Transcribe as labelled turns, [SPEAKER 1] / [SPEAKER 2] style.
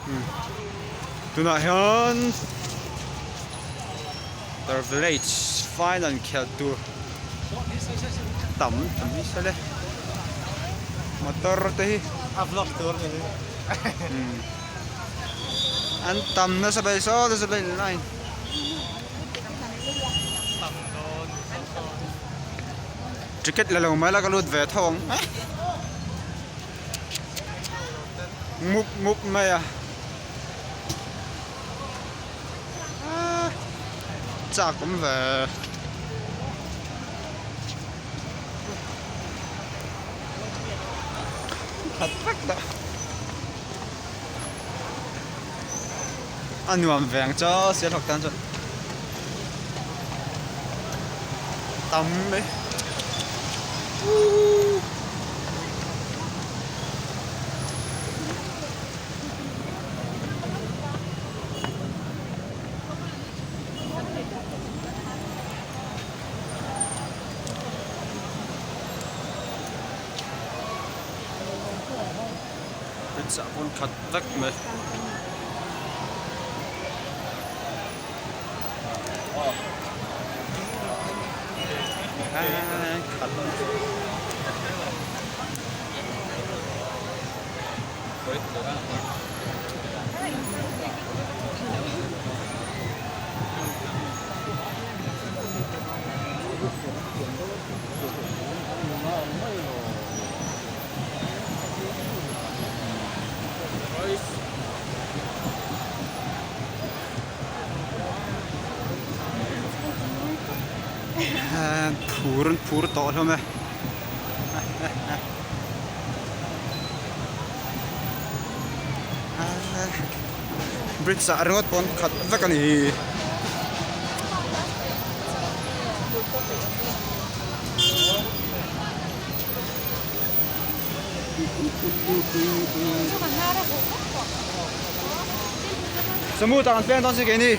[SPEAKER 1] Tunah hian The Village final khelh tur tam tam hi sele motor te hi
[SPEAKER 2] a vlog tur ni
[SPEAKER 1] an tam nasa bai saw nasa bai line ticket la lo mai la ka lut ve tho ang. Mup mup mai a chak awm ve khat vek dah a nuam ve ang chaw sialhawk tan chuan tam mai. Pizza pawn khat vek mai. Phur an phur tawh hlawm e bridge ah ringawt pawn khat vek a ni. Samu tah kan peng dawn si keini.